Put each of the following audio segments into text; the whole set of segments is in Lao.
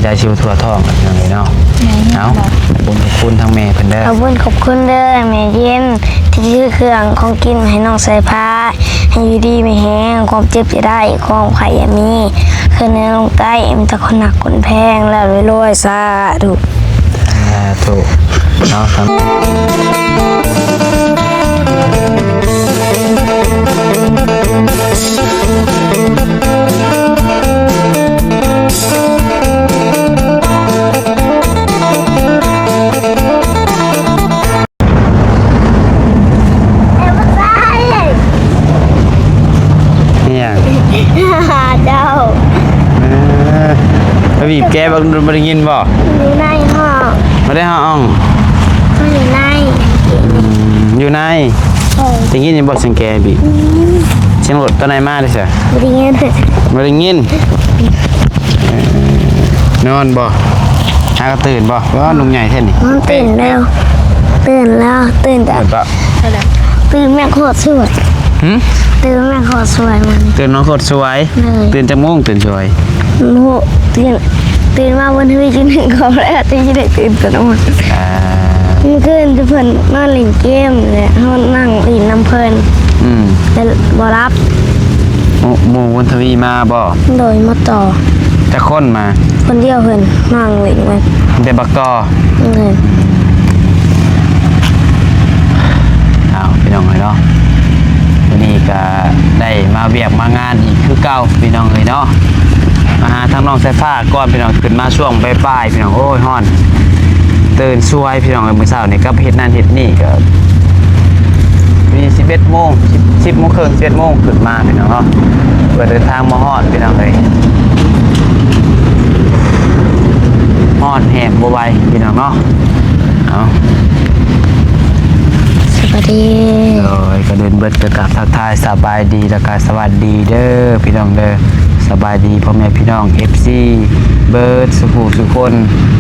ໃຈຊິວທົ່ວທ້ອງ ພີ່ນ້ອງເອີຍເນາະ. ແມ່ນ ເອົາ ແມ່ນ ຂອບຄຸນທາງແມ່ເພິ່ນເດີ. ຂອບຄຸນ ຂອບຄຸນເດີແມ່ເຢັນ ທີ່ຊື້ເຄື່ອງຂອງກິນໃຫ້ນ້ອງສາຍຟ້າ ໃຫ້ຢູ່ດີມີແຮງ ຄວາມເຈັບຢ່າໄດ້ ຄວາມໄຂ້ຢ່າມີ ຂຶ້ນເໜືອລົງໃຕ້ ມີແຕ່ຄົນຮັກຄົນແພງ ແລ້ວລວຍໆ ສາທຸ. ສາທຸເນາະ. ອີຫຍັງ? ເຈົ້າ ເອີ ໄປບີບແກເບິ່ງ ບໍ່ໄດ້ຍິນບໍ່? ຢູ່ໃນຫ້ອງ ບໍ່ໄດ້ຫ້ອງ ມັນຢູ່ໃນ ອືມ ຢູ່ໃນ. ເອີ ໄດ້ຍິນຢູ່ບໍ່ສຽງແກບີບ? ອືມ ສຽງລົດຕອນໃດມາເດ້ຊະ? ບໍ່ໄດ້ຍິນ ບໍ່ໄດ້ຍິນ. ເອີ ນອນບໍ່? ຫາກໍຕື່ນບໍ່? ວ່າໜຸ່ມໃຫຍ່ແທ້ນີ້. ນອນຕື່ນແລ້ວ ຕື່ນແລ້ວ ຕື່ນແຕ່ ຕື່ນແມ່ໂຄດສວຍ. ຫື? ຕື່ນແມ່ໂຄດສວຍ ມື້ນີ້ ຕື່ນນອນໂຄດສວຍ. ເອີ ຕື່ນຈັກໂມງ? ຕື່ນສວຍ ໂມງ ຕື່ນ ຕື່ນມາວັນທະວີ ຈຸດໜຶ່ງ ຂອບແລ້ວ ຈະໄດ້ຕື່ນຕອນນອນ. ອ່າ ມື້ຄືນເພິ່ນນອນຫຼິ້ນເກມ ແລະເຮົານັ່ງຫຼິ້ນນຳເພິ່ນ. ອືມ ແຕ່ບໍ່ຫຼັບ. ໂອ້ ໝູ່ບຸນທະວີມາບໍ່? ໂດຍ ມາຕໍ່. ຈັກຄົນມາ? ຄົນດຽວເພິ່ນ ນັ່ງຫຼິ້ນໄວ້. ມີແຕ່ບັກຕໍ່? ໂດຍ. ເອົາ ພີ່ນ້ອງເອີຍເນາະ, ມື້ນີ້ກະໄດ້ມາວຽກມາງານອີກຄືເກົ່າ ພີ່ນ້ອງເອີຍເນາະ. ມາຫາທາງນ້ອງສາຍຟ້າກ່ອນ ພີ່ນ້ອງ, ຂຶ້ນມາຊ່ວງບ່າຍໆ ພີ່ນ້ອງ. ໂອ້ຍ ຮ້ອນ. ຕື່ນສວຍ ພີ່ນ້ອງເອີຍ, ມື້ເຊົ້ານີ້ກັບເຮັດນັ້ນເຮັດນີ້ ກໍມີສິບເອັດໂມງ ສິບ ສິບໂມງເຄິ່ງ ສິບເອັດໂມງ ຂຶ້ນມາ ພີ່ນ້ອງເນາະ, ເພື່ອເດີນທາງມາຮອດ ພີ່ນ້ອງເອີຍ. ຮ້ອນແຮງບໍ່ໄຫວ ພີ່ນ້ອງເນາະ. ເອົາ ສະບາຍດີ. ໂດຍ ກ່ອນອື່ນເບິດກໍກາບທັກທາຍສະບາຍດີ ແລ້ວກໍສະຫວັດດີເດີ ພີ່ນ້ອງເດີ. ສະບາຍດີພໍ່ແມ່ພີ່ນ້ອງ ເອັຟຊີ ເບິດສູ່ຜູ້ສູ່ຄົນ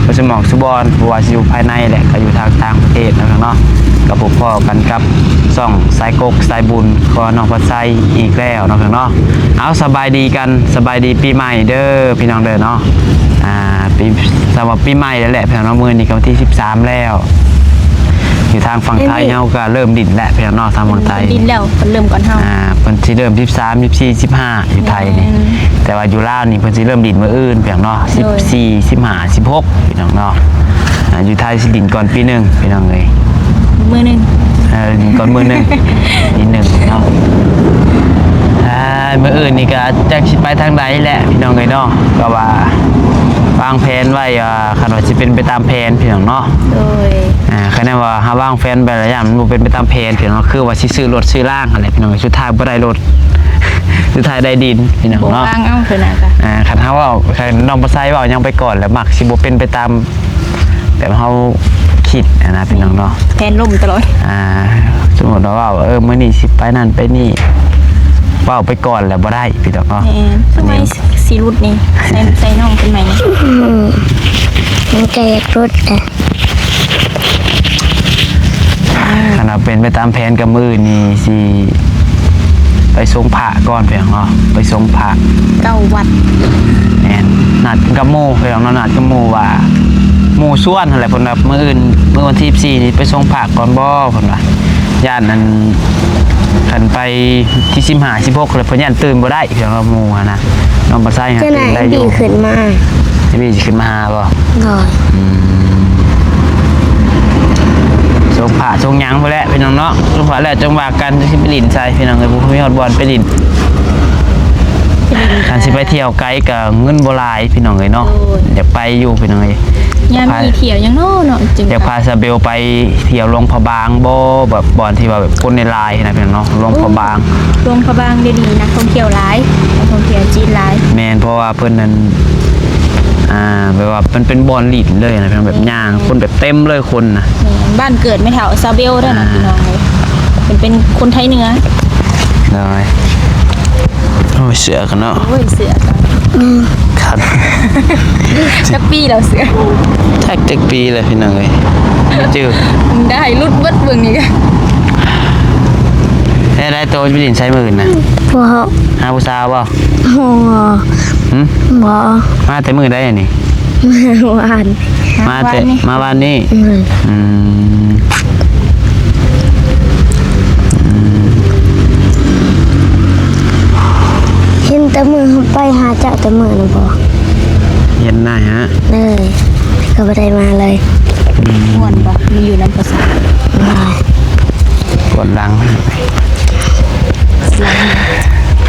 ເບິດສູ່ໝ່ອງສູ່ບ່ອນ, ບໍ່ວ່າຊິຢູ່ພາຍໃນ ແລະ ກໍຢູ່ທາງຕ່າງປະເທດເນາະ ພີ່ນ້ອງເນາະ. ກໍພົບພໍ້ກັນກັບຊ່ອງສາຍກົກສາຍບຸນ ຂອງນ້ອງພັດໄຊອີກແລ້ວເນາະ ພີ່ນ້ອງເນາະ. ເອົາ ສະບາຍດີກັນ ສະບາຍດີປີໃໝ່ເດີ ພີ່ນ້ອງເດີເນາະ. ອ່າ ປີ ສຳລັບປີໃໝ່ແລ້ວແຫຼະ ພີ່ນ້ອງເນາະ. ມື້ນີ້ກໍວັນທີສິບສາມແລ້ວ, ຢູ່ທາງຝັ່ງໄທເຮົາກໍເລີ່ມຫຼິ້ນແລ້ວ ພີ່ນ້ອງເນາະ. ທາງຝັ່ງໄທ ເພິ່ນຫຼິ້ນແລ້ວ ເພິ່ນເລີ່ມກ່ອນເຮົາ. ອ່າ ເພິ່ນຊິເລີ່ມສິບສາມ ສິບສີ່ ສິບຫ້າ ຢູ່ໄທນີ້. ແມ່ນ. ແຕ່ວ່າຢູ່ລາວນີ້ເພິ່ນຊິເລີ່ມຫຼິ້ນມື້ອື່ນ ພີ່ນ້ອງເນາະ. ໂດຍ. ສິບສີ່ ສິບຫ້າ ສິບຫົກ ພີ່ນ້ອງເນາະ. ອ່າ ຢູ່ໄທຊິຫຼິ້ນກ່ອນປີໜຶ່ງ ພີ່ນ້ອງເອີຍ. ມື້ໜຶ່ງ. ເອີ ຫຼິ້ນກ່ອນມື້ໜຶ່ງ ປີໜຶ່ງເນາະ. ອ່າ ມື້ອື່ນນີ້ກໍຈັກຊິໄປທາງໃດແຫຼະ ພີ່ນ້ອງເອີຍເນາະ, ກໍວ່າວາງແຜນໄວ້ ອ່າ ຄັນວ່າຊິເປັນໄປຕາມແຜນ ພີ່ນ້ອງເນາະ. ໂດຍ. ອ່າ ຄັນວ່າເຮົາວາງແຜນໄປແລ້ວ ຢ້ານມັນບໍ່ເປັນໄປຕາມແຜນ ພີ່ນ້ອງ, ຄືວ່າຊິຊື້ລົດຊື້ລາງຫັ້ນແຫຼະ ພີ່ນ້ອງ, ສຸດທ້າຍບໍ່ໄດ້ລົດ ສຸດທ້າຍໄດ້ດິນ ພີ່ນ້ອງເນາະ. ບໍ່ວາງເອົາເພິ່ນນະ. ອ່າ ຄັນເຮົາເວົ້າ ຄັນນ້ອງປະໄຊເວົ້າຫຍັງໄປກ່ອນ ແລ້ວມັກຊິບໍ່ເປັນໄປຕາມ ແບບເຮົາຄິດຫັ້ນນະ ພີ່ນ້ອງເນາະ. ແຜນລົ້ມຕະຫຼອດ. ອ່າ ສົມມຸດວ່າເວົ້າ ເອີ ມື້ນີ້ຊິໄປນັ້ນໄປນີ້ ເວົ້າໄປກ່ອນແລ້ວບໍ່ໄດ້ ພີ່ນ້ອງເນາະ. ແມ່ນ. ທຳໄມ ອັນນີ້ ຊິຫຼຸດນີ້ ໃສ່ ໃສ່ນ້ອງຂຶ້ນໃໝ່ນີ້. ອືມ ມັນກໍຢາກຫຼຸດແຫຼະ. ຄັນວ່າເປັນໄປຕາມແຜນກໍມື້ນີ້ຊິໄປສົງພະກ່ອນ ພີ່ນ້ອງເນາະ, ໄປສົງພະເກົ້າວັດ. ແມ່ນ. ນັດກັບໝູ່ ພີ່ນ້ອງເນາະ, ນັດກັບໝູ່ວ່າ ໝູ່ຊວນຫັ້ນແຫຼະ, ເພິ່ນວ່າມື້ອື່ນ ມື້ວັນທີສິບສີ່ນີ້ໄປສົງພະກ່ອນບໍ່ ເພິ່ນວ່າ. ຢ້ານອັນ ຄັນໄປທີສິບຫ້າ ສິບຫົກແລ້ວເພິ່ນຢ້ານຕື່ນບໍ່ໄດ້ ພີ່ນ້ອງເນາະ, ໝູ່ຫັ້ນນະ. ນ້ອງປະໄຊຫາຕື່ນໄດ້ຢູ່. ຂຶ້ນມາ ມີຊິຂຶ້ນມາຫາບໍ່? ໂດຍ. ອືມ ສົງພະສົງຫຍັງພຸ້ນແຫຼະ ພີ່ນ້ອງເນາະ, ສົງພະແລ້ວຈັ່ງວ່າກັນ ຊິໄປຫຼິ້ນໃສ ພີ່ນ້ອງເອີຍ, ບໍ່ມີຮອດບ່ອນໄປຫຼິ້ນ. ຄັນຊິໄປທ່ຽວໄກກໍເງິນບໍ່ຫຼາຍ ພີ່ນ້ອງເອີຍເນາະ. ໂດຍ. ຢາກໄປຢູ່ ພີ່ນ້ອງເອີຍ. ຍາມນີ້ທ່ຽວຫຍັງເນາະ ເນາະ, ຈຶ່ງຢາກພາສາເບວໄປທ່ຽວຫຼວງພະບາງບໍ່ ແບບບ່ອນທີ່ວ່າແບບຄົນຫຼາຍໆນະ ພີ່ນ້ອງເນາະ, ຫຼວງພະບາງ. ໂອ້ ຫຼວງພະບາງດຽວນີ້ນັກທ່ອງທ່ຽວຫຼາຍ, ນັກທ່ອງທ່ຽວຈີນຫຼາຍ. ແມ່ນ, ເພາະວ່າເພິ່ນນັ້ນ ອ່າ ແບບວ່າມັນເປັນບ່ອນຫຼິ້ນເລີຍນະ ພີ່ນ້ອງ, ແບບ ແມ່ນ ຍ່າງ ຄົນແບບເຕັມເລີຍຄົນນະ. ແມ່ນ, ບ້ານເກີດແມ່ເຖົ້າຊາເບວເດີນະ ອ່າ ພີ່ນ້ອງເອີຍ, ເພິ່ນເປັນຄົນໄທເໜືອ. ໂດຍ. ໂອ້ຍ ເສື້ອກັນເນາະ. ໂອ້ຍ ເສື້ອກັນ. ອືມ ຄັນ ຈັກປີແລ້ວເສື້ອ? ຈັກ ຈັກປີແລ້ວ ພີ່ນ້ອງເອີຍ, ບໍ່ຈື່. ໄດ້ຫຼຸດເບິດເບິ່ງນີ້ກະ. ແລ້ວໄດ້ໂຕໄປຫຼິ້ນໃສມື້ອື່ນນະ? ບໍ່. ຫາຜູ້ສາວບໍ່? ບໍ່. ຫຶ? ບໍ່. ມາແຕ່ມື້ໃດອັນນີ້? ມາວານ ມາແຕ່ ມາວານນີ້ ມາວານນີ້ ອືມ ອືມ ອືມ ເຫັນແຕ່ມື້ເຮົາໄປຫາເຈົ້າແຕ່ມື້ນັ້ນບໍ່ ເຫັນນາຍຮະ ເອີ ກໍບໍ່ໄດ້ມາເລີຍ ອືມ ມ່ວນບໍ່ ມາຢູ່ນຳພາສາ ປວດຫຼັງ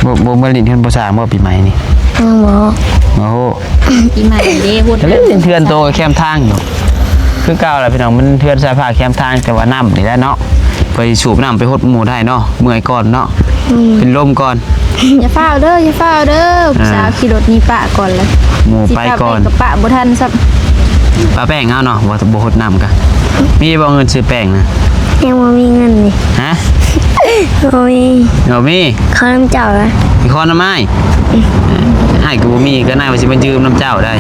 ບໍ່ ບໍ່ມາຫຼິ້ນເຮືອນພາສາບໍ່ປີໃໝ່ນີ້ ຍັງບໍ່ ໂອ້ໂຫ ປີໃໝ່ເດ້ ຫົດ ເລີຍເຮືອນໂຕແຄມທາງຢູ່ ຄືເກົ່າແຫຼະພີ່ນ້ອງ ມັນເຮືອນຊາຍຜ້າແຄມທາງ ແຕ່ວ່ານ້ຳນີ້ແຫຼະເນາະ ໄປສູບນ້ຳໄປຫົດໝູ່ໄດ້ເນາະ ເມື່ອຍກ່ອນເນາະ ອືມ ເປັນລົມກ່ອນ ຢ່າຟ້າວເດີ ຢ່າຟ້າວເດີ ອ່າ ສາວຂີ່ລົດໜີປະກ່ອນລະ ໝູ່ໄປກ່ອນ ຊິພາໄປກໍປະບໍ່ທັນຊ້ຳ ປະແປ້ງເອົາເນາະ ບໍ່ ບໍ່ຫົດນ້ຳກະ ມີບໍ່ເງິນຊື້ແປ້ງນະ? ຍັງບໍ່ມີເງິນນີ້ ຮະ? ບໍ່ມີ ບໍ່ມີ ຂໍນຳເຈົ້າລະ ຂໍນຳອ້າຍ ອ້າຍກໍບໍ່ມີ ກໍນາຍວ່າຊິມາຢືມນຳເຈົ້າໄດ໋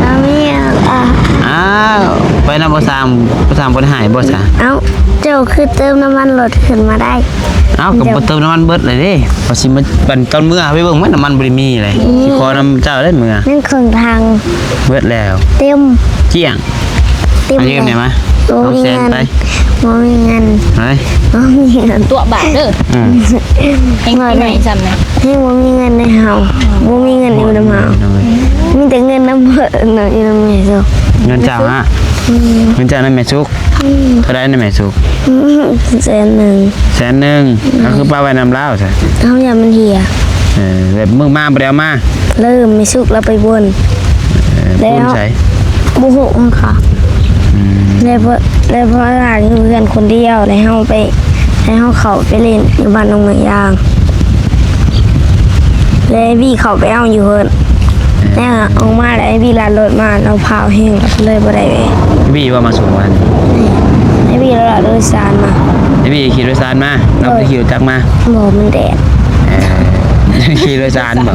ບໍ່ມີ ອ່າ ອ້າວ ໄປນຳບໍ່ຊ່າງ ບໍ່ຊ່າງບໍ່ໄດ້ໃຫ້ບໍ່ຊະ ເອົ້າ ເຈົ້າຄືເຕີມນ້ຳມັນລົດຂຶ້ນມາໄດ້ ເອົ້າ ກໍບໍ່ເຕີມນ້ຳມັນເບິດເລີຍເດ້ ວ່າຊິມາ ບັດຕອນເມືອໄປເບິ່ງ ມັນນ້ຳມັນບໍ່ໄດ້ມີເລີຍ ອືມ ຊິຂໍນຳເຈົ້າໄດ້ເມືອ ຍັງເຄິ່ງຖັງ ເບິດແລ້ວ ເຕັມ ກ້ຽງ ເຕັມ ມາຢືມແດ່ມາ ບໍ່ມີເງິນ ສອງແສນໄປ ບໍ່ມີເງິນ ໄປ ບໍ່ມີເງິນ ຕົວະບາດເດີ ອືມ ແຮງປີໃໝ່ຊ້ຳນະ ແຮງບໍ່ມີເງິນໃນເຮົາ ບໍ່ມີເງິນຢູ່ນຳເຮົາ ມີແຕ່ເງິນນຳເພິ່ນນະ ຢູ່ນຳແມ່ສຸກ ເງິນເຈົ້າຮະ ອືມ ເງິນເຈົ້ານຳແມ່ສຸກ ອືມ ເທົ່າໃດນະແມ່ສຸກ ອືມ ແສນໜຶ່ງ ແສນໜຶ່ງ ອືມ ກໍຄືປະໄວ້ນຳລາວຊະ ເຮົາຢ້ານມັນເຫ່ຍ ເອີ ແບບມື້ມາບໍ່ໄດ້ເອົາມາ ເລີ່ມແມ່ສຸກລາວໄປບ່ອນ ເອີ ແລ້ວ ບ່ອນໃສ ບໍ່ຮູ້ຄືກັນ ອືມ ແລ້ວ ແລ້ວພາລາຢູ່ເຮືອນຄົນດຽວ ແລ້ວເຮົາໄປ ແລ້ວເຮົາເຂົ້າໄປຫຼິ້ນຢູ່ບ້ານນ້ອງເມືອງຢາງ ແລ້ວອ້າຍບີເຂົ້າໄປເອົາຢູ່ເຮືອນ ເອີ ແລ້ວອອກມາ ແລ້ວອ້າຍບີລັດລົດມາ ລາວພາວແຮງ ເລີຍບໍ່ໄດ້ແວ່ ອ້າຍບີວ່າມາສົ່ງວານນີ້ ອ້າຍບີລາວໂດຍສານມາ ອ້າຍບີຂີ່ໂດຍສານມາ ລາວບໍ່ໄດ້ຂີ່ລົດຈັກມາ ບໍ່ ມັນແດດ ເອີ ຂີ່ໂດຍສານບໍ່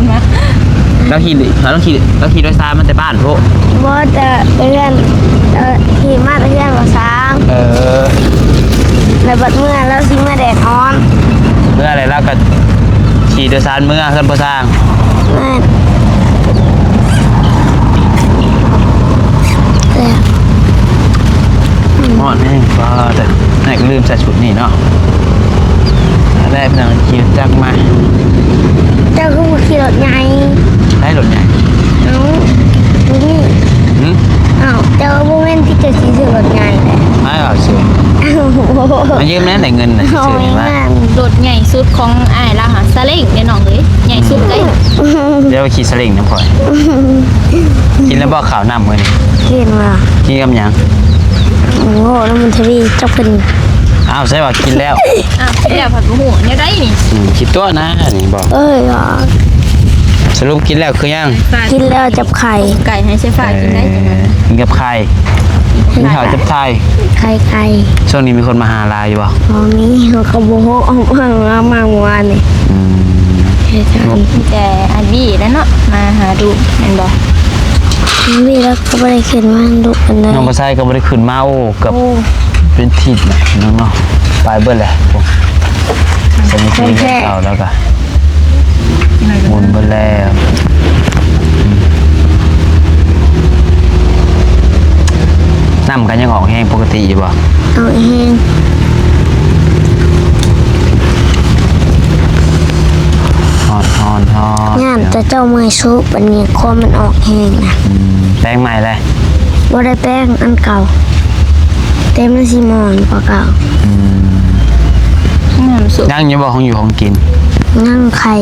ລາວຂີ່ ລາວຂີ່ ລາວຂີ່ໂດຍສານມາແຕ່ບ້ານພຸ້ນ ບໍ່ ແຕ່ເຮືອນ ເອີ ຂີ່ມາແຕ່ເຮືອນບໍ່ຊ່າງ ເອີ ແລ້ວບັດເມືອລາວຊິເມືອແດດຮ້ອນ ເມືອແລ້ວລາວກໍຂີ່ໂດຍສານເມືອເຮືອນບໍ່ຊ່າງ ແມ່ນ ແຕ່ ຮ້ອນແຮງ ຟ້າ ແຕ່ ແມ່ກໍລືມໃສ່ຊຸດນີ້ເນາະ ແລ້ວພີ່ນ້ອງຂີ່ຈັກມາ ເຈົ້າຄືບໍ່ຂີ່ລົດໃຫຍ່ ໃຊ້ລົດໃຫຍ່ ເອົ້າ ບໍ່ມີ ຫື ເອົ້າ ເຈົ້າບໍ່ແມ່ນທີ່ເຈົ້າຊິຊື້ລົດໃຫຍ່ແຫຼະ ໃຜວ່າຊື້ ເອົ້າ ມາຢືມແດ່ ໄດ້ເງິນນະ ຊື້ນີ້ມາ ລົດໃຫຍ່ສຸດຂອງອ້າຍລາວຫາ ສາເລັ້ງເດ້ນ້ອງເອີຍ ໃຫຍ່ສຸດເດ້ ອືມ ດຽວຂີ່ສາເລັ້ງນຳຂ້ອຍ ກິນແລ້ວບໍ່ເຂົ້ານ້ຳມື້ນີ້ ກິນວ່າ ກິນກັບຫຍັງ ໂອ້ໂຫ ນ້ຳມັນທະວີ ຈັກເພິ່ນ ອ້າວ ໃຊ່ວ່າກິນແລ້ວ ອ້າວ ກິນແລ້ວພັດບໍ່ຮູ້ແນວໃດນີ້ ອືມ ຄິດຕົວະນະ ອັນນີ້ບອກ ເອີຍ ສະຫຼຸບກິນແລ້ວຄືຫຍັງ ກິນແລ້ວຈັບໄຂ່ ໄກ່ໃຫ້ໃສ່ຝາກິນໄດ້ ເອີ ກິນກັບໄຂ່ ກິນເຂົ້າຈັບໄຂ່ ໄຂ່ ໄຂ່ ຊ່ວງນີ້ມີຄົນມາຫາຫຼາຍຢູ່ບໍ່ ບໍ່ມີ ເຮົາກໍບໍ່ຮູ້ ເອົາມາ ເອົາມາເມື່ອວານນີ້ ອືມ ມີແຕ່ອ້າຍບີແຫຼະເນາະ ມາຫາດຸແມ່ນບໍ່ ອ້າຍບີລາວກໍບໍ່ໄດ້ຂຶ້ນມາດຸປານໃດ ນ້ອງປາໄຊກໍບໍ່ໄດ້ຂຶ້ນມາ ໂອ້ ເກືອບ ໂອ້ ເປັນທິດແຫຼະພີ່ນ້ອງເນາະ ໄປເບິດແຫຼະ ໂອ້ ສະມິດເຂົາແລ້ວກໍໝຸ່ນເບິດແລ້ວ ອືມ ນ້ຳກໍຍັງອອກແຮງປົກກະຕິຢູ່ບໍ່? ອອກແຮງ ຮ້ອນໆໆ ຢ້ານແຕ່ເຈົ້າເມື່ອຍສຸກ ບັດນີ້ຄວາມມັນອອກແຮງນະ ອືມ ແປງໃໝ່ແຫຼະ ບໍ່ໄດ້ແປງ ອັນເກົ່າ ແຕ່ມັນຊິມ່ວນກວ່າເກົ່າ ອືມ ຍັງຢູ່ບໍ່ ຂອງຢູ່ຂອງກິນ? ຍັງໄຂ່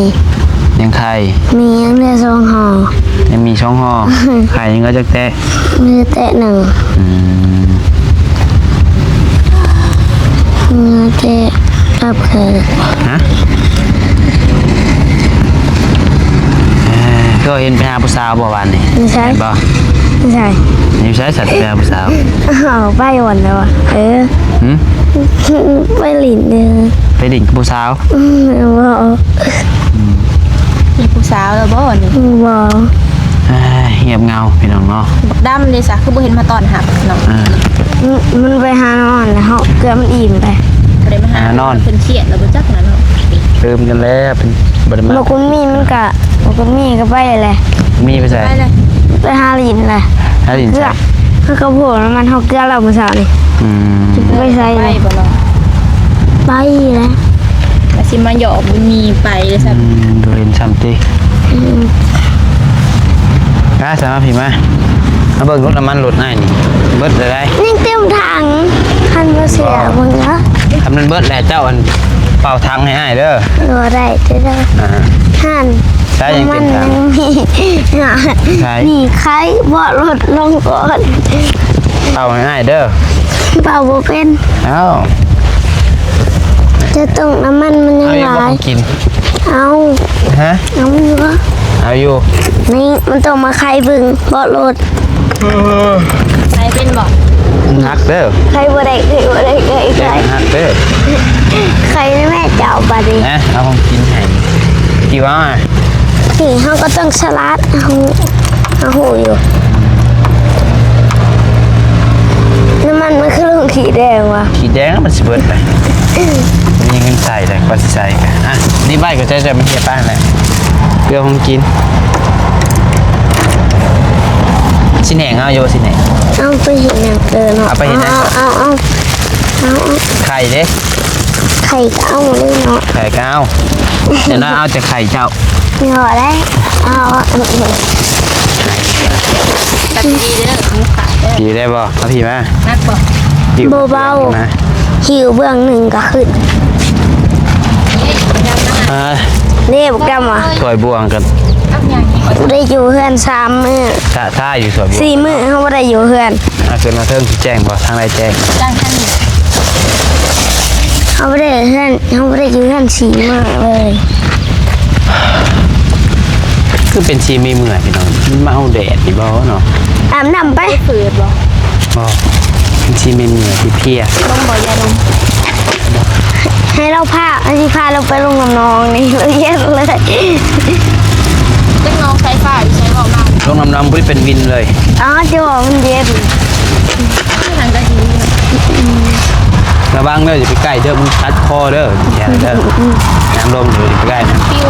ຍັງໄຂ່ ມີຍັງເຫຼືອສອງຫໍ່ ຍັງມີສອງຫໍ່ ໄຂ່ຍັງເຫຼືອຈັກແຕະ? ມີແຕະໜຶ່ງ ອືມ ມີແຕະກັບເຂີ ຮະ? ເອີ ຄືເຫັນໄປຫາຜູ້ສາວບໍ່ວານນີ້? ຢູ່ໃສ? ແມ່ນບໍ່? ຢູ່ໃສ? ຢູ່ໃສສັດໄປຫາຜູ້ສາວ? ອ້າວ ໄປບ່ອນແລ້ວອະ ເອີ ຫື? ໄປຫຼິ້ນເດີ ໄປຫຼິ້ນກັບຜູ້ສາວ? ອືມ ບໍ່ ອືມ ມີຜູ້ສາວແລ້ວບໍ່ນີ້? ບໍ່ ເອີຍ ງຽບເຫງົາພີ່ນ້ອງເນາະ ບັກດຳເດຊະ ຄືບໍ່ເຫັນມາຕ້ອນຮັບເນາະ ເອີ ມັນ ມັນໄປຫານອນແລ້ວ ເຮົາ ເກືອມັນອີ່ມໄປ ບໍ່ໄດ້ມາຫາ ຫານອນ ເພິ່ນຄຽດແລ້ວບໍ່ຈັກນະເນາະ ຕື່ມກັນແລ້ວ ເພິ່ນບໍ່ໄດ້ມາ ບັກກຸນມີມັນກະ ບັກກຸນມີກໍໄປແຫຼະ ມີໄປໃສ? ໄປແຫຼະ ໄປຫາຫຼິ້ນແຫຼະ ໃຊ້ດິນໃສ່ ເກືອ ເຮົາກໍໂພກນ້ຳມັນ ເຮົາເກືອແລ້ວມື້ເຊົ້ານີ້. ອືມ ໄປໃສ່ ໄປບໍ່ລະ? ໄປແລ້ວ ວ່າຊິມາຫຍອກບຸນມີໄປເລີຍຊັ້ນ. ອືມ ບໍ່ເຫັນຊ້ຳຕິ. ອືມ ມາ ສາມາພີ້ມາ ມາເບິ່ງລົດນ້ຳມັນລົດອ້າຍນີ້ ເບິດແລ້ວໃດ໋ ຍັງເຕັມຖັງ. ຄັນບໍ່ເຊື່ອເບິ່ງເນາະ ຄັນມັນເບິດແລ້ວ ເຈົ້າອັນເປົ່າຖັງໃຫ້ອ້າຍເດີ. ບໍ່ໄດ້ເດີ ອ່າ ຫັ້ນ ໃຊ້ຍັງເຕັມຖັງ ນ້ຳມັນຍັງມີ ໃຊ້ ນີ້ໄຂເບາະລົດລົງກ່ອນ ເປົ່າໃຫ້ອ້າຍເດີ. ເປົ່າບໍ່ເປັນ. ອ້າວ ຈະຕ້ອງ ນ້ຳມັນມັນຍັງຫຼາຍ. ເອົາຢູ່ບໍ່ ຂອງກິນ? ເອົາ. ຮະ? ເອົາຢູ່ບໍ່? ເອົາຢູ່. ນີ້ມັນຕ້ອງມາໄຂເບິ່ງເບາະລົດ. ເອີ ໄຂເປັນບໍ່? ມັນຫັກເດີ ໄຂບໍ່ໄດ້ ໄຂບໍ່ໄດ້ ໄຂ ໄຂມັນຫັກເດີ. ໄຂແມ່ເຈົ້າບາດນີ້ ນະ ເອົາຂອງກິນໃຫ້ ທີ່ວ່າ ນີ້ເຮົາກໍຕ້ອງສະຫຼາດ ເຮົາ ເຮົາຮູ້ຢູ່. ນ້ຳມັນມັນຄືລົງຂີ້ແດງວະ ຂີ້ແດງມັນຊິເບິດໄປ. ມີເງິນໃສ່ແຫຼະ ກວ່າຊິໃສ່ກະ ອ່ະ ນີ້ໃບກໍໃຊ້ ແຕ່ມັນເຮັດປານແຫຼະ ເພື່ອຂອງກິນ. ຊິແໜງເອົາຢູ່ ຊິແໜງ ເອົາໄປເຮັດຫຍັງ? ເອີເນາະ ເອົາໄປເຮັດຫຍັງ? ເອົາ ເອົາ ເອົາ ເອົາ ໄຂ່ເດ້ ໄຂ່ກໍເອົາເລີຍເນາະ ໄຂ່ກໍເອົາ. ແຕ່ນ້ອຍເອົາແຕ່ໄຂ່ເຈົ້າ ບໍ່ໄດ້ ເອົາ ເອົາ ເອົາ ດີເດີ ໝູຂາເດີ ດີໄດ້ບໍ່? ເອົາພີ້ມາ ໜັກບໍ່? ຫິ້ວ ບໍ່ເບົາ ຫິ້ວມາ ຫິ້ວເບື້ອງໜຶ່ງກໍຂຶ້ນ. ອ່າ ເດ້ ບັກດຳວ່າ ຖ້ວຍບ່ວງກັນ ບໍ່ໄດ້ຢູ່ເຮືອນສາມມື້ ຖ້າ ຖ້າຢູ່ຖ້ວຍບ່ວງ ສີ່ມື້ ເຮົາບໍ່ໄດ້ຢູ່ເຮືອນ. ອ່າ ຂຶ້ນມາເທິງຊິແຈ້ງບໍ່? ທາງໃດແຈ້ງ? ທາງ ທາງນີ້ ເຮົາບໍ່ໄດ້ເຮືອນ ເຮົາບໍ່ໄດ້ຢູ່ເຮືອນສີ່ມື້ເລີຍ. ຄືເປັນຊິມີເມື່ອຍພີ່ນ້ອງ ມັນເມົາແດດນີ້ບໍ່ເນາະ? ອາບນ້ຳໄປ ໄດ້ຝືດບໍ່? ບໍ່ ມັນຊິມີເມື່ອຍເພຍໆ. ລົງບໍ່? ຢ່າລົງ ໃຫ້ລາວພາ ໃຫ້ຊິພາລາວໄປລົງນ້ຳໜອງນີ້ ລາວຢ້ານເລີຍ. ຈັກໜອງໄຟຟ້າຢູ່ໃສເວົ້າມາ. ລົງນ້ຳໜອງບໍ່ໄດ້ເປັນວິນເລີຍ. ອໍ ເຈົ້າວ່າມັນເຢັນ. ລະວັງເດີ ຢ່າໄປໃກ້ເດີ ມັນຄັດຄໍເດີ ຢ່າເດີ. ອືມ ອືມ ນ້ຳລົງເດີ ຢ່າໄປໃກ້ນະ ປິວ.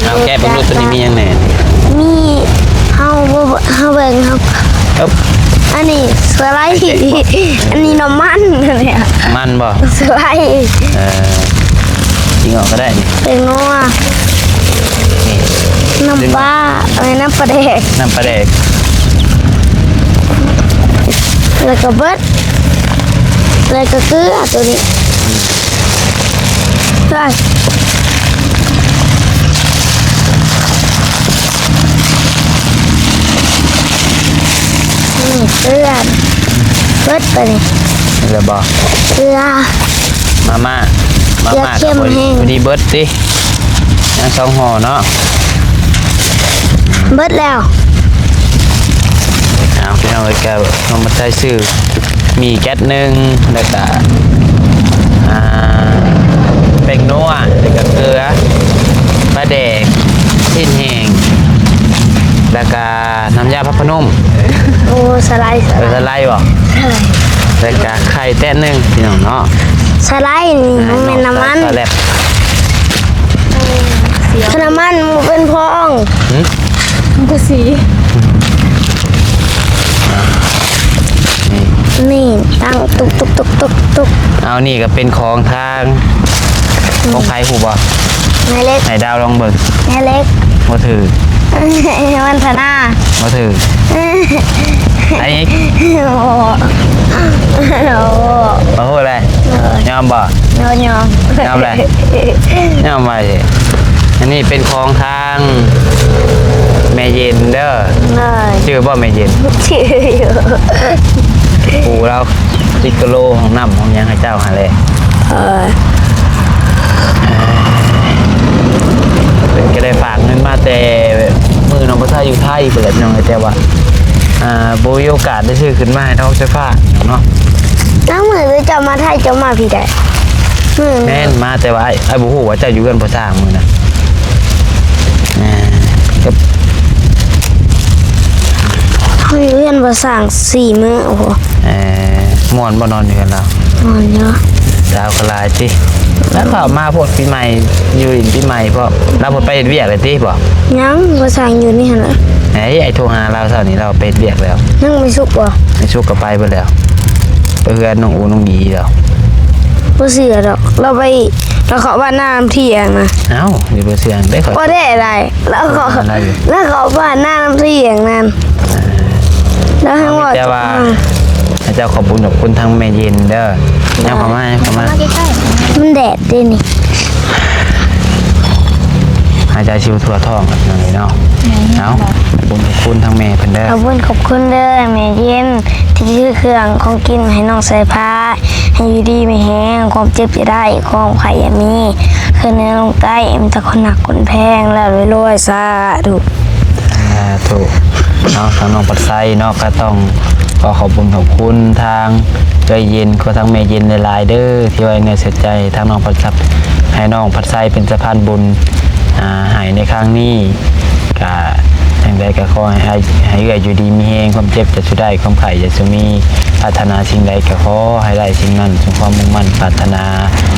ເອົາແກະເບິ່ງດູ ໂຕນີ້ມີຫຍັງແດ່? ມີ ເຮົາບໍ່ ເຮົາເບິ່ງ ເຮົາ ອັບ ອັນນີ້ສະໄລ ອັນນີ້ນ້ຳມັນ ອັນນີ້ ມັນບໍ່? ສະໄລ ເອີ ກິນອອກກໍໄດ້ນີ້ ແປ້ງນົວ ນີ້ ນ້ຳປາ ເອີ ນ້ຳປາແດກ ນ້ຳປາແດກ ແລ້ວກໍເບິດ ແລ້ວກໍເກືອໂຕນີ້. ໄປ ນີ້ເກືອ ເບິດໄປນີ້ ແລ້ວບໍ່? ເກືອ ມາມ່າ ມາມ່າ ເກືອເຄັມແຮງ ພໍດີເບິດຕິ. ຍັງສອງຫໍ່ເນາະ ເບິດແລ້ວ. ເອົາ ພີ່ນ້ອງເອີຍ ກໍເຮົາມາໃສ່ຊື້ໝີ່ແກັດໜຶ່ງ ແລ້ວກະ ອ່າ ແປ້ງນົວ ແລ້ວກະເກືອ ປາແດກ ຊີ້ນແຫ້ງ ແລ້ວກະນ້ຳຢາພະພະນົມ. ໂອ້ ສະໄລ ເອີ ສະໄລບໍ່? ແລ້ວກະໄຂ່ແຕະໜຶ່ງ ພີ່ນ້ອງເນາະ. ສະໄລນີ້ ອ່າ ບໍ່ແມ່ນນ້ຳມັນ ສະແລັບ ເອີ ນ້ຳມັນມັນເປັນຟອງ. ຫື? ມັນຄືສີ ນີ້ ນີ້ຕັ້ງຕຸກໆໆໆໆ. ເອົາ ນີ້ກໍເປັນຂອງທາງ ຂອງໃຜຮູ້ບໍ່? ນາຍເລັກ ໃຫ້ດາວລອງເບິ່ງ. ນາຍເລັກ ບໍ່ຖືກ. ວັນທະນາ ບໍ່ຖືກ. ອັນນີ້ ໂອ້ ໂອ້ ບໍ່ຮູ້ແຫຼະ. ໂດຍ ຍອມບໍ່? ໂດຍ ຍອມ ຍອມແຫຼະ ຍອມໄວ້. ອັນນີ້ເປັນຂອງທາງແມ່ເຢັນເດີ. ໂດຍ ຊື່ບໍ່ແມ່ເຢັນ? ຊື່ຢູ່ ປູ່ລາວ ຕິດກະໂລ ຫ້ອງນ້ຳຫ້ອງຫຍັງໃຫ້ເຈົ້າຫັ້ນແຫຼະ. ເອີ ເພິ່ນກໍໄດ້ຝາກເງິນມາແຕ່ມື້ນ້ອງປະຊາຢູ່ໄທພຸ້ນແຫຼະ ພີ່ນ້ອງເອີຍ ແຕ່ວ່າ ອ່າ ບໍ່ມີໂອກາດໄດ້ຊື້ຂຶ້ນມາໃຫ້ນ້ອງໄຟຟ້າເນາະ. ນ້ອງ ມື້ເຈົ້າມາໄທ ເຈົ້າມາພີ້ໃດ? ມື້ ແມ່ນ ມາ ແຕ່ວ່າອ້າຍ ອ້າຍບໍ່ຮູ້ວ່າເຈົ້າຢູ່ເຮືອນພໍ່ຊ້າງມື້ນັ້ນ. ອ່າ ເຮົາຢູ່ເຮືອນພໍ່ຊ້າງສີ່ມື້. ໂອ້ໂຫ ເອີ ມ່ວນບໍ່ນອນຢູ່ເຮືອນລາວ? ມ່ວນຢູ່. ສາວກໍຫຼາຍຕິ? ແລ້ວເຂົາມາພວກປີໃໝ່ ຢູ່ຫຼິ້ນປີໃໝ່ ເພາະລາວບໍ່ໄປເຮັດວຽກແລ້ວຕິບໍ່? ຍັງ ບໍ່ຊ່າງຢູ່ນີ້ຫັ້ນແຫຼະ. ເອີຍ ອ້າຍໂທຫາລາວເຊົ້ານີ້ ລາວໄປເຮັດວຽກແລ້ວ. ຍັງບໍ່ສຸກບໍ່? ໄປສຸກກໍໄປເບິດແລ້ວ ໄປເຮືອນນ້ອງອູນ້ອງອີແລ້ວ. ບໍ່ເຊື່ອດອກ ລາວໄປ ລາວເຂົ້າບ້ານນານຳທ່ຽງນະ. ເອົ້າ ນີ້ບໍ່ເຊື່ອເດ້ ຂ້ອຍບໍ່ໄດ້ໄດ້ ລາວເຂົ້າ ລາວເຂົ້າບ້ານນານຳທ່ຽງນັ້ນ. ແລ້ວໃຫ້ເວົ້າ ແຕ່ວ່າ ໃຫ້ເຈົ້າຂອບບຸນຂອບຄຸນທາງແມ່ເຢັນເດີ. ເອົາເຂົ້າມາ ເຂົ້າມາ ມັນແດດເດ້ນີ້ ຫາຍໃຈຊິວທົ່ວທ້ອງເນາະ. ເອົາ ຂອບບຸນຂອບຄຸນທາງແມ່ເພິ່ນເດີ. ຂອບຄຸນຂອບຄຸນເດີແມ່ເຢັນ ທີ່ຊື້ເຄື່ອງຂອງກິນໃຫ້ນ້ອງສາຍຟ້າ ໃຫ້ຢູ່ດີມີແຮງ ຄວາມເຈັບຢ່າໄດ້ ຄວາມໄຂ້ຢ່າມີ ຄືເໜືອລົງໃຕ້ ມີແຕ່ຄົນຮັກຄົນແພງ ແລ້ວລວຍໆ ສາທຸ. ສາທຸເນາະ. ທາງນ້ອງພັດໄຊເນາະ ກໍຕ້ອງຂໍຂອບບຸນຂອບຄຸນທາງເອື້ອຍເຢັນ ກໍທາງແມ່ເຢັນຫຼາຍໆເດີ ທີ່ໄວ້ເນື້ອເຊື່ອໃຈທາງນ້ອງພັດໄຊ ໃຫ້ນ້ອງພັດໄຊເປັນສະພານບຸນ ອ່າ ໃຫ້ໃນຄັ້ງນີ້. ກະຈັ່ງໃດກໍຂໍໃຫ້ ໃຫ້ເອື້ອຍຢູ່ດີມີແຮງ ຄວາມເຈັບຢ່າສູ່ໄດ້ ຄວາມໄຂ້ຢ່າສູ່ມີ ປາດຖະໜາສິ່ງໃດກໍຂໍໃຫ້ໄດ້ສິ່ງນັ້ນ ສົມຄວາມມຸ່ງໝັ້ນປາດຖະໜາ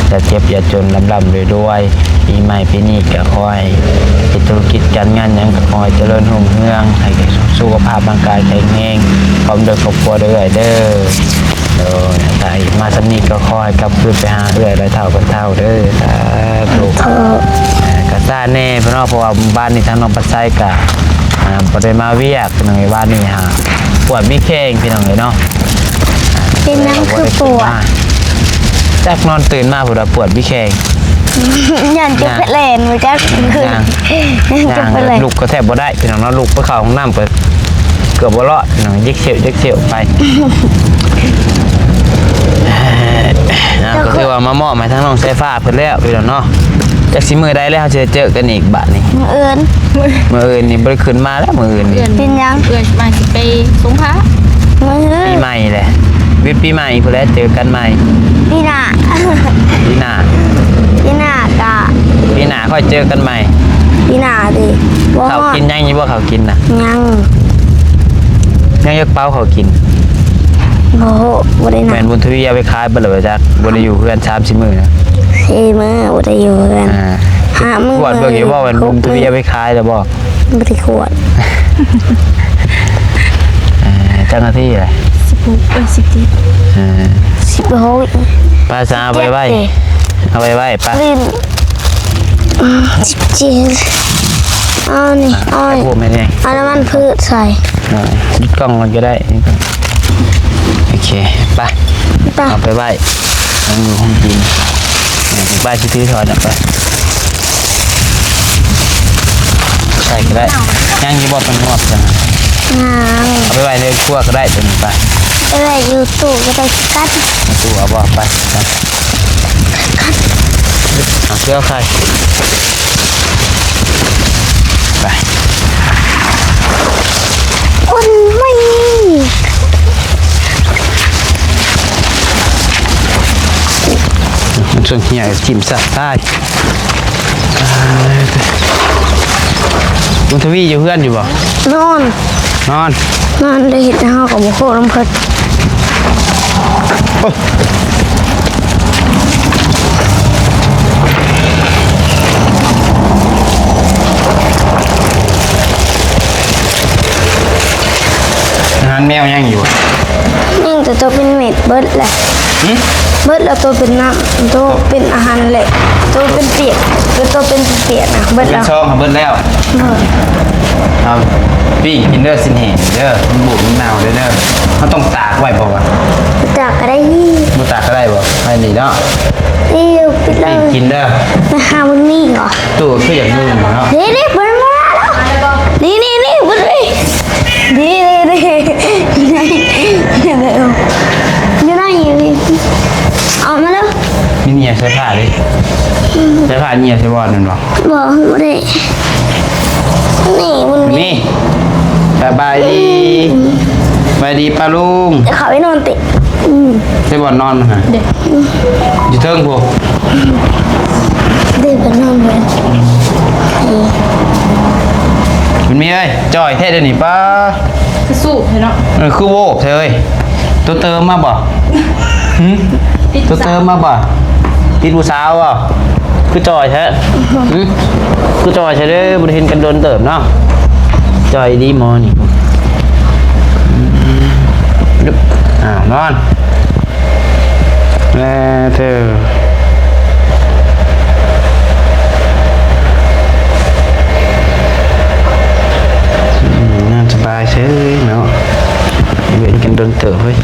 ຢ່າເຈັບຢ່າຈົນ ລ່ຳໆລວຍໆ. ປີໃໝ່ປີນີ້ກໍຂໍໃຫ້ເຮັດທຸລະກິດການງານຫຍັງກໍຂໍໃຫ້ຈະເລີນຮຸ່ງເຮືອງ ໃຫ້ສຸຂະພາບຮ່າງກາຍແຂງແຮງ ພ້ອມດ້ວຍຄອບຄົວເດີ້ເອື້ອຍເດີ້. ໂດຍ ຖ້າອີກມາສ່ຳນີ້ກໍຂໍໃຫ້ກັບຄືນໄປຫາເອື້ອຍຮ້ອຍເທົ່າພັນເທົ່າເດີ້. ສາທຸ. ກໍຊ້າແດ່ພີ່ນ້ອງ ເພາະວ່າບ້ານນີ້ທາງນ້ອງພັດໄຊກໍ ອ່າ ບໍ່ໄດ້ມາວຽກພີ່ນ້ອງເອີຍ. ບ້ານນີ້ຫາປວດມີແຂ້ງພີ່ນ້ອງເອີຍເນາະ. ເປັນຫຍັງຄືປວດ? ຈັກນອນຕື່ນມາພຸ້ນລະປວດມີແຂ້ງ ຢ້ານເຈັບແຂນບໍ່ຈັກ ຢ້ານເຈັບແຂນ ລຸກກໍແທບບໍ່ໄດ້ພີ່ນ້ອງເນາະ. ລຸກໄປເຂົ້າຫ້ອງນ້ຳກໍເກືອບບໍ່ລອດພີ່ນ້ອງ ເຈັກເຊວເຈັກເຊວໄປ. ອ່າ ກໍຄືວ່າມາມອບໃຫ້ທາງນ້ອງສາຍຟ້າເພິ່ນແລ້ວພີ່ນ້ອງເນາະ. ຈັກຊິມື້ໃດແລ້ວເຮົາຊິໄດ້ເຈີກັນອີກບາດນີ້? ມື້ອື່ນ ມື້ອື່ນນີ້ບໍ່ໄດ້ຂຶ້ນມາແລ້ວ ມື້ອື່ນນີ້. ເປັນຫຍັງ? ເອື້ອຍວ່າຊິໄປສົງຂາ ມື້ປີໃໝ່ແຫຼະ ວິດປີໃໝ່ພຸ້ນແຫຼະ ເຈີກັນໃໝ່ ປີໜ້າ ປີໜ້າ ປີໜ້າກະ ປີໜ້າຄ່ອຍເຈີກັນໃໝ່. ປີໜ້າຕິ? ບໍ່ຮອດ. ເຂົ້າກິນຍັງຢູ່ບໍ່? ເຂົ້າກິນນະ ຍັງ ຍັງຈັກເປົາເຂົ້າກິນ? ບໍ່ຮູ້ ບໍ່ໄດ້ນັບ. ແມ່ນບຸນທະວີເອົາໄປຂາຍເບິດແລ້ວບໍ່ຈັກ ບໍ່ໄດ້ຢູ່ເຮືອນສາມສີ່ມື້ນະ. ສີ່ມື້ບໍ່ໄດ້ຢູ່ເຮືອນ ອ່າ ຫ້າມື້. ກວດເບິ່ງຢູ່ບໍ່ ແມ່ນບຸນທະວີເອົາໄປຂາຍແລ້ວບໍ່? ບໍ່ໄດ້ກວດ. ເອີ ຈັກນາທີແຫຼະ? ສິບຫົກ ເອີ ສິບເຈັດ ເອີ ສິບຫົກ. ໄປຊະ ເອົາໄວ້ໄວ້ ເອົາໄວ້ໄວ້ ໄປ. ສິບເຈັດ ເອົານີ້ ເອົາ ເອົານ້ຳມັນພືດໃສ່. ເອີ ປິດກ້ອງກ່ອນກໍໄດ້. ໂອເຄ ໄປ ໄປ ເອົາໄປໄວ້ ມັນຢູ່ຫ້ອງກິນ. ເອີ ໄປ ຊິຖືຖອດອອກໄປ ໃສ່ກໍໄດ້. ຍັງຢູ່ບໍ່? ເປັນຫອບຈັ່ງ ຍັງ ເອົາໄປໄວ້ໃນຄົວກໍໄດ້ຕົວນີ້. ໄປ ໄປໄວ້ຢູ່ຕູ້ກໍໄດ້ຄືກັນ. ໃນຕູ້ເອົາບໍ່? ໄປ ໄປ ເອົາເຄື່ອງໄຂ່ ໄປ. ມັນຊົນເຫຍ ຖິ້ມຊະ ຕາຍ. ບຸນທະວີຢູ່ເຮືອນຢູ່ບໍ່? ນອນ ນອນ ນອນ ໄດ້ເຮັດໃຫ້ເຮົາກໍບໍ່ໂຄນຳເພິ່ນ. ໂອ້ ອາຫານແມວຍັງຢູ່ບໍ່? ຍັງແຕ່ໂຕເປັນເມັດເບິດແຫຼະ. ຫຶ? ເບິດແລ້ວ ໂຕເປັນນ້ຳ ໂຕເປັນອາຫານແຫຼະ ໂຕເປັນປຽກ ແລ້ວໂຕເປັນປຽກນະ ເບິດແລ້ວ. ເປັນຊອງເບິດແລ້ວ. ເບິດ. ເອົາປີ້ງກິນເດີ ຊີ້ນແຫ້ງເດີ ມັນບູດມັນເນົ່າເດີ. ເຮົາຕ້ອງຕາກໄວ້ບໍ່ວະ? ຕາກກໍໄດ້. ບໍ່ຕາກກໍໄດ້ບໍ່? ໄວ້ນີ້ເນາະ. ນີ້ ປິດເລີຍ ປີ້ງກິນເດີ. ໄປຫາເບິ່ງນີ້ກ່ອນ. ຕູ້ຄືຢາກເບິ່ງເນາະ. ເດ້ໆ ເບິ່ງມາແລ້ວ ນີ້ໆໆ ເບິ່ງນີ້ ນີ້ໆໆ ຢູ່ໃນ ຢູ່ໃນ ຢູ່ໃນ ຢູ່ໃນ ເອົາມາແລ້ວ. ມີເໜ້ຍໃສ່ຜ້າເດ້ ອືມ ໃສ່ຜ້າເໜ້ຍໃສ່ບ່ອນນັ້ນບໍ່? ບໍ່ ບໍ່ໄດ້ ນີ້ມັນມີ ນີ້ ສະບາຍດີ ອືມ ສະບາຍດີປ້າລຸງ. ເຂົ້າໄປນອນຕິ ອືມ ໃສ່ບ່ອນນອນຫັ້ນ ເດ້ ຢູ່ເທິງພຸ້ນ ເດ້ ໄປນອນເບິ່ງ ມັນມີເອີຍ ຈ່ອຍແທ້ເດນີ້ ປ້າ ຄືສູບແທ້ເນາະ ເອີ ຄືໂວບແທ້ເອີຍ. ໂຕເຕີມມາບໍ່? ຫຶ? ໂຕເຕີມມາບໍ່? ຕິດຜູ້ສາວບໍ່? ຄືຈ່ອຍແທ້. ຫຶ? ຄືຈ່ອຍແທ້ເດ້. ບໍ່ໄດ້ເຫັນກັນດົນເຕີບເນາະ. ຈ່ອຍດີໝໍນີ້. ອ້າວ ນອນ. ແລະເທີ ອືມ ນອນສະບາຍເສີຍເນາະ. ເຫັນກັນດົນເຕີບເວີຍ.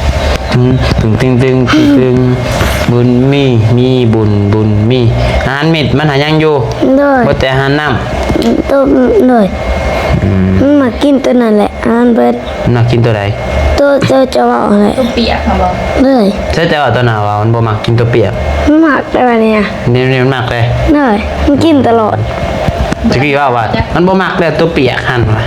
ຕຶງ ຕຶງ ຕຶງ ຕຶງ ຕຶງ ບຸນມີ ມີບຸນ ບຸນມີ. ອາຫານເມັດມັນຫາຍັງຢູ່? ໂດຍ. ບໍ່ແຕ່ອາຫານນ້ຳ? ໂດຍ. ອືມ ມັນມາກິນໂຕນັ້ນແຫຼະ ອາຫານເບິດ. ມັນມາກິນໂຕໃດ? ໂຕ ໂຕເຈົ້າເວົ້າຫັ້ນແຫຼະ. ໂຕປຽກຫັ້ນບໍ່? ໂດຍ. ໃຊ່ ເຈົ້າເວົ້າຕອນໜ້າວ່າມັນບໍ່ມັກກິນໂຕປຽກ. ມັນມັກແຕ່ວ່ານີ້ນະ. ນີ້ ນີ້ມັນມັກເດ້. ໂດຍ. ມັນກິນຕະຫຼອດ. ຕະກີ້ເວົ້າວ່າມັນບໍ່ມັກແລ້ວໂຕປຽກຫັ້ນວ່າ.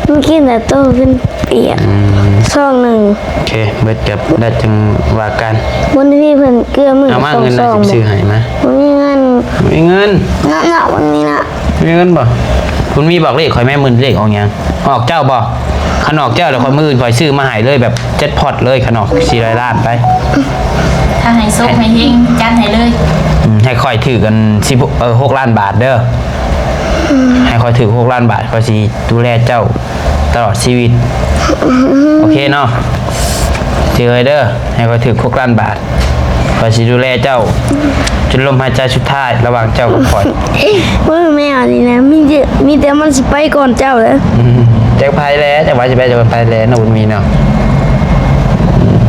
ມັນກິນແຕ່ໂຕເປັນປຽກ. ອືມ ຊອງໜຶ່ງ. ໂອເຄ ເບິດກັບແລ້ວຈຶ່ງວ່າກັນ. ບຸນມີເພິ່ນເກືອມື້ ເອົາມາ ສອງ ເງິນ ຊອງ ຊິຊື້ໃຫ້ມາ. ບໍ່ມີເງິນ. ບໍ່ມີເງິນ. ເນາະ ເນາະ ບໍ່ມີເນາະ. ມີເງິນບໍ່? ບຸນມີບອກເລກຂ້ອຍແມ່. ມື້ນີ້ເລກອອກຫຍັງ? ອອກເຈົ້າບໍ່? ຄັນອອກເຈົ້າແລ້ວ ຂ້ອຍ ມື້ອື່ນຂ້ອຍຊື້ມາໃຫ້ເລີຍ ແບບແຈັກພອດເລີຍ. ຄັນອອກສີ່ຮ້ອຍລ້ານໄປ. ຖ້າໃຫ້ໂຊກໃຫ້ເຮງ ຈັດໃຫ້ເລີຍ. ອືມ ໃຫ້ຂ້ອຍຖືກອັນ ສິບ ເອີ ຫົກລ້ານບາດເດີ. ໃຫ້ຂ້ອຍຖືກຫົກລ້ານບາດ ຂ້ອຍຊິດູແລເຈົ້າຕະຫຼອດຊີວິດ. ໂອເຄເນາະ? ຖືກເດີ ໃຫ້ຂ້ອຍຖືກຫົກລ້ານບາດ ຂ້ອຍຊິດູແລເຈົ້າຈົນລົມຫາຍໃຈສຸດທ້າຍລະຫວ່າງເຈົ້າກັບຂ້ອຍ. ໂອ້ຍ ແມວນີ້ນະ ມີແຕ່ ມີແຕ່ມັນຊິໄປກ່ອນເຈົ້າເດີ. ອືມ ຈັກໃຜແລະ ຈັກວ່າຊິໄປກ່ອນໃຜແລະເນາະ ບຸນມີເນາະ.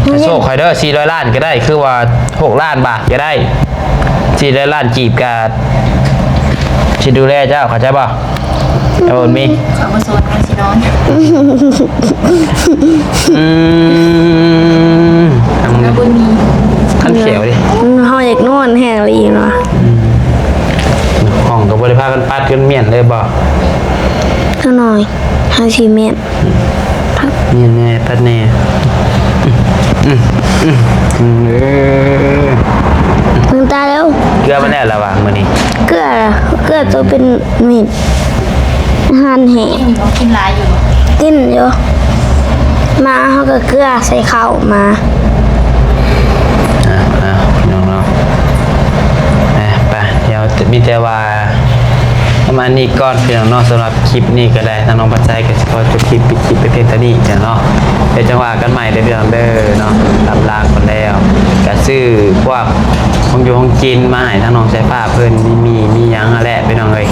ໃຫ້ໂຊກຂ້ອຍເດີ ສີ່ຮ້ອຍລ້ານກໍໄດ້ ຄືວ່າຫົກລ້ານບາດກໍໄດ້. ສີ່ຮ້ອຍລ້ານກີບກະຊິດູແລເຈົ້າ ເຂົ້າໃຈບໍ່? ເຈົ້າບຸນມີ ເຂົາບໍ່ສອນ ເຮົາຊິນອນ. ອືມ ເຈົ້າບຸນມີ ຄັນແຂວເດ້. ເຮົາຢາກນອນແຮງອີ່ຫຼີເນາະ. ອືມ ຫ້ອງກໍບໍ່ໄດ້ພາກັນປັດກັນມ້ຽນເລີຍບໍ່? ຈັກໜ້ອຍ ເຮົາຊິມ້ຽນ. ນີ້ແນ່ ປັດແນ່. ອືມ ອືມ ອືມ ເອີ ເບິ່ງຕາແລ້ວ. ເກືອມາແລ້ວລະຫວ່າງມື້ນີ້. ເກືອ ເກືອໂຕເປັນເມັດ ອາຫານແຫ້ງ. ກິນຢູ່ບໍ່? ກິນຫຼາຍຢູ່ບໍ່? ກິນຢູ່. ມາເຮົາກໍເກືອໃສ່ເຂົ້າມາ. ອ່າ ອ່າ ພີ່ນ້ອງເນາະ. ໄປ ດຽວມີແຕ່ວ່າປະມານນີ້ກ່ອນພີ່ນ້ອງເນາະ. ສຳລັບຄລິບນີ້ກໍໄດ້ ທາງນ້ອງພັດໄຊກໍຊິຂໍຈົບຄລິບ ປິດຄລິບໄປພຽງເທົ່ານີ້ເນາະ. ດຽວຈັ່ງວ່າກັນໃໝ່ເດີພີ່ນ້ອງເດີເນາະ. ລຳລາກ່ອນແລ້ວ ກໍຊື້ພວກຂອງຢູ່ຂອງກິນມາໃຫ້ທາງນ້ອງສາຍຟ້າເພິ່ນ ມີໝີ່ມີຫຍັງຫັ້ນແຫຼະພີ່ນ້ອງເອີຍ.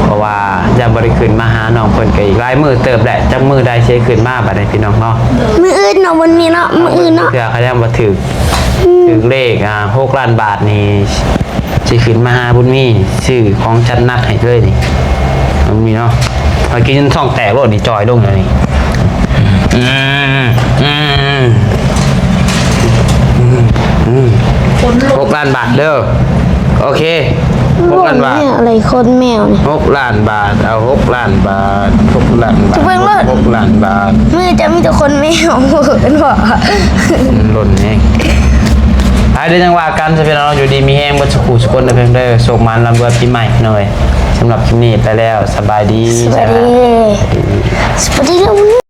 ເພາະວ່າຢ້ານບໍ່ໄດ້ຂຶ້ນມາຫານ້ອງເພິ່ນ ກໍອີກຫຼາຍມື້ເຕີບແຫຼະ. ຈັກມື້ໃດຊິໄດ້ຂຶ້ນມາບາດນີ້ພີ່ນ້ອງເນາະ. ມື້ອື່ນເນາະ ມື້ນີ້ເນາະ ມື້ອື່ນເນາະ. ເທື່ອເຂົາຍັງບໍ່ຖືກ ຖືກເລກ ອ່າ ຫົກລ້ານບາດນີ້ ຊິຂຶ້ນມາຫາບຸນມີ ຊື້ຂອງຈັດໜັກໃຫ້ເລີຍນີ້ ບຸນມີເນາະ. ຂ້ອຍກິນຈົນທ້ອງແຕກໂລດນີ້ ຈ່ອຍລົງແລ້ວນີ້. ອືມ ອືມ ອືມ ອືມ ຫົກລ້ານບາດເດີ. ໂອເຄ ຫົກລ້ານບາດ. ອະໄລຄົນແມວນີ້ ຫົກລ້ານບາດ. ເອົາຫົກລ້ານບາດ ຫົກລ້ານບາດ ເບິ່ງໂລດ ຫົກລ້ານບາດ. ມື້ຈະມີແຕ່ຄົນແມວ ເຫັນບໍ່? ມັນຫຼົ່ນແຮງ. ໄປ ດຽວຈັ່ງວ່າກັນຊະພີ່ນ້ອງ. ຢູ່ດີມີແຮງເບິດສູ່ຄູ່ສູ່ຄົນເດີເພິ່ນເດີ. ໂຊກໝານລ່ຳລວຍປີໃໝ່ພີ່ນ້ອງເອີຍ. ສຳລັບຄລິບນີ້ໄປແລ້ວ ສະບາຍດີ. ສະບາຍດີ ສະບາຍດີ.